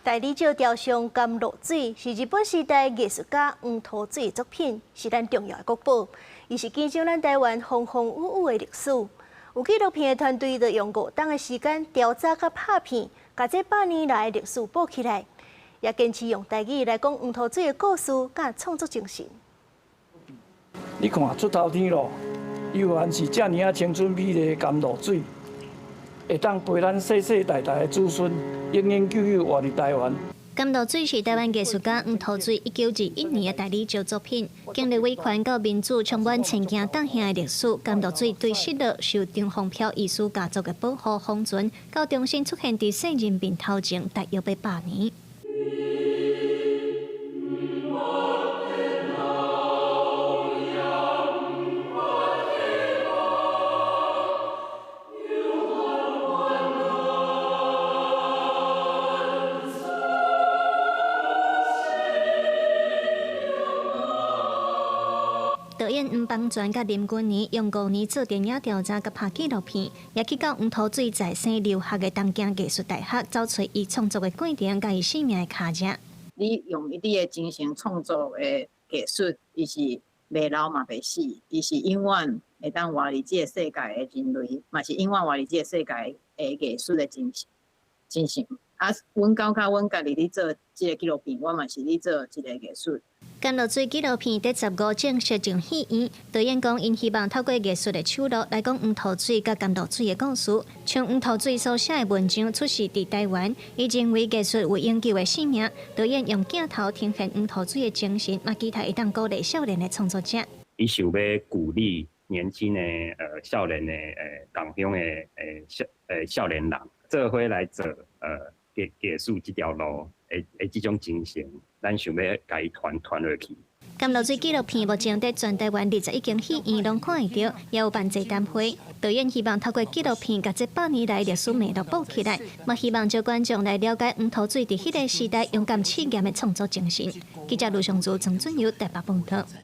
大理石雕像甘露水是日本時代藝術家黃土水的作品，是咱重要的國寶。伊是見證咱台灣風風雨雨的歷史。有紀錄片的團隊就用5冬的時間調查佮拍片，共這100年來的歷史補起來，也堅持用台語來講黃土水的故事佮創作精神。你看出頭天咯，猶原是遮爾仔青春美麗的甘露水，會當陪咱世世代代的子孫永永久久活佇台灣。甘露水是台灣藝術家黃土水1921年的大理石作品，經歷威權到民主充滿千驚動嚇的歷史。甘露水對失落受張宏飄藝術家族的保護封存，到重新出現佇世人面頭前，大約欲100年。導演黃邦全佮林君年用5年做電影調查佮拍紀錄片，也去到黃土水在生留學的東京藝術大學，走揣伊創作的過程佮伊生命的跤跡。你用你的精神創作的藝術，伊是袂老嘛袂死，伊是永遠會當活佇這个世界的人類，嘛是永遠活佇這个世界的藝術的精神。精神啊，阮感覺阮家己咧做這个紀錄片，我嘛是咧做這个藝術。甘露水紀錄片佇15正式上戲院，導演講，𪜶希望透過藝術的手路來講黃土水佮甘露水的故事。像黃土水所寫的文章出世佇台灣，伊認為藝術有永久的生命。導演用鏡頭呈現黃土水的精神，嘛期待會當鼓勵少年的創作者。伊想欲鼓勵年輕的少年的同鄉的少年人，做伙來做藝術這條路的這種精神，咱想欲共伊傳傳落去。甘露水紀錄片目前佇全台灣21間戲院攏看會著，也有辦座談會。導演希望透過紀錄片，共這百年來歷史脈絡補起來，嘛希望招觀眾來了解黃土水佇彼个時代勇敢試驗的創作精神。記者盧尚祖、曾俊友台北報導。